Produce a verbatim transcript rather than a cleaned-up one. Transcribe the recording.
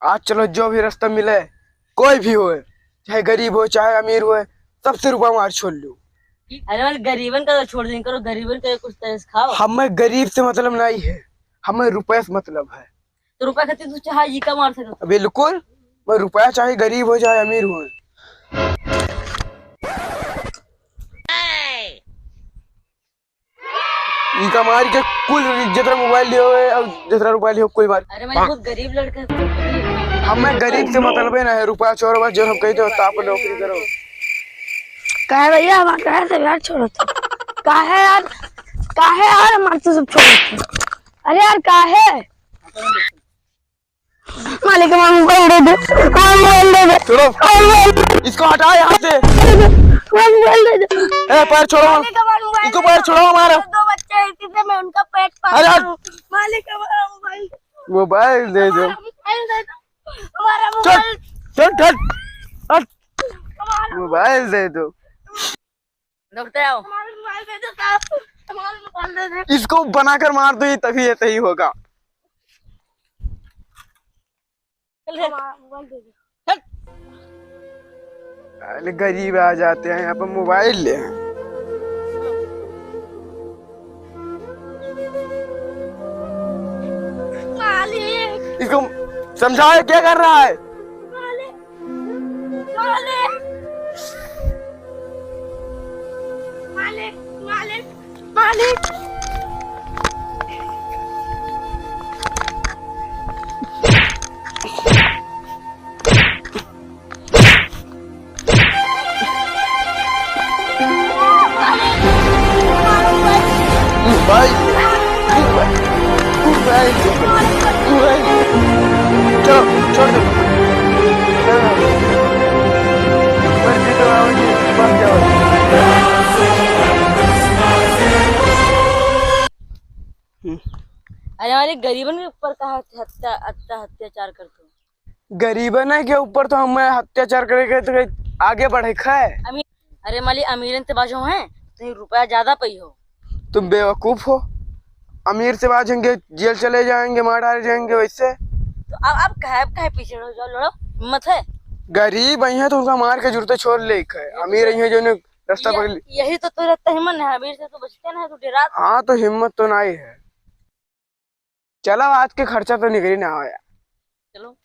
आज चलो, जो भी रास्ता मिले, कोई भी होए, चाहे गरीब होए, चाहे अमीर होए, सबसे रुपया मार छोड़ लूँ। अरे वाले गरीबन का तो छोड़ दें करो, गरीबन का कुछ तरह से खाओ। हमें गरीब से मतलब नहीं है, हमें रुपये से मतलब है। तो रुपया खातिर तू चाहे ई का मार सकत हो। बिल्कुल, मैं रुपया चाहे गरीब हो चाहे अमीर हो। इनका मार के कुल जितना मोबाइल लियो है और जितना रुपया लियो कुल मार। अरे मैं बहुत गरीब लड़का है। हमें गरीब से मतलब है ना है, रुपया चोर बस जो हम कहते हो ताप नौकरी करो। काहे भैया हमार काहे से यार छोड़त हो? काहे यार, काहे यार हमार तो सब छोड़त हो? अरे यार काहे? मालिक, हमारा मोबाइल दे दो, हमारा मोबाइल दे दो। छोड़ो। हमारा मोबाइल दे दो। इसको हटाओ यहाँ से। हमारा मोबाइल दे दो। ए, पैर छोड़ो। मालिक, हमारा मोबाइल इसको दे पैर दो। छोड़ो हमारा। दो बच्चे हैं, इसी से मैं उनका पेट पाल अरे यार। रहा हूँ। मालिक, हमारा मोबाइल दे दो। मोबाइल दे दो। हमारा मोबाइल दे दो। हमारा चल, मोबाइल। चल, चल, हट। हमारा मोबाइल दे दो। रुकते आओ। हमारा मोबाइल दे दो साहब, हमारा मोबाइल दे दो। इसको बनाकर मार दो, ये तभी ये सही होगा। चल रे। हमारा मोबाइल दे दो। चल। पहले गरीब आ जाते हैं, यहाँ पर मोबाइल ले हैं। मालिक। इसको समझाओ, क्या कर रहा है? मालिक। मालिक। मालिक, मालिक, मालिक। भाई, भाई, भाई, भाई, चलो, छोड़ दो। हाँ। मर भी तो आओगे, मर जाओ। अरे, हमारे गरीबन के ऊपर का हत्या, हत्या, अत्याचार करते हो? गरीबन के ऊपर तो हमें अत्याचार करे के तो आगे बढ़े खाए। अमीर, अरे मालिक, अमीरन से बाजो हैं, तो रुपया ज्यादा पई हो। तुम बेवकूफ हो, अमीर से बाजेंगे, जेल चले जाएंगे, मार डाले जाएंगे वैसे। तो अब, अब काहे, अब काहे पीछे रहो, जाओ लड़ो, हिम्मत है। गरीब आई हैं तो उनका मार के जूते छोड़ ले खाए, अमीर आई हैं जो उन्हें रास्ता ये, पकड़ ली। यही तो तोरा तहमन है, अमीर से तो बचते ना है, तू डेरात। हाँ, तो हिम्मत तो नहीं है। चलो, आज के खर्चा तो निकली ना हो यार। चलो।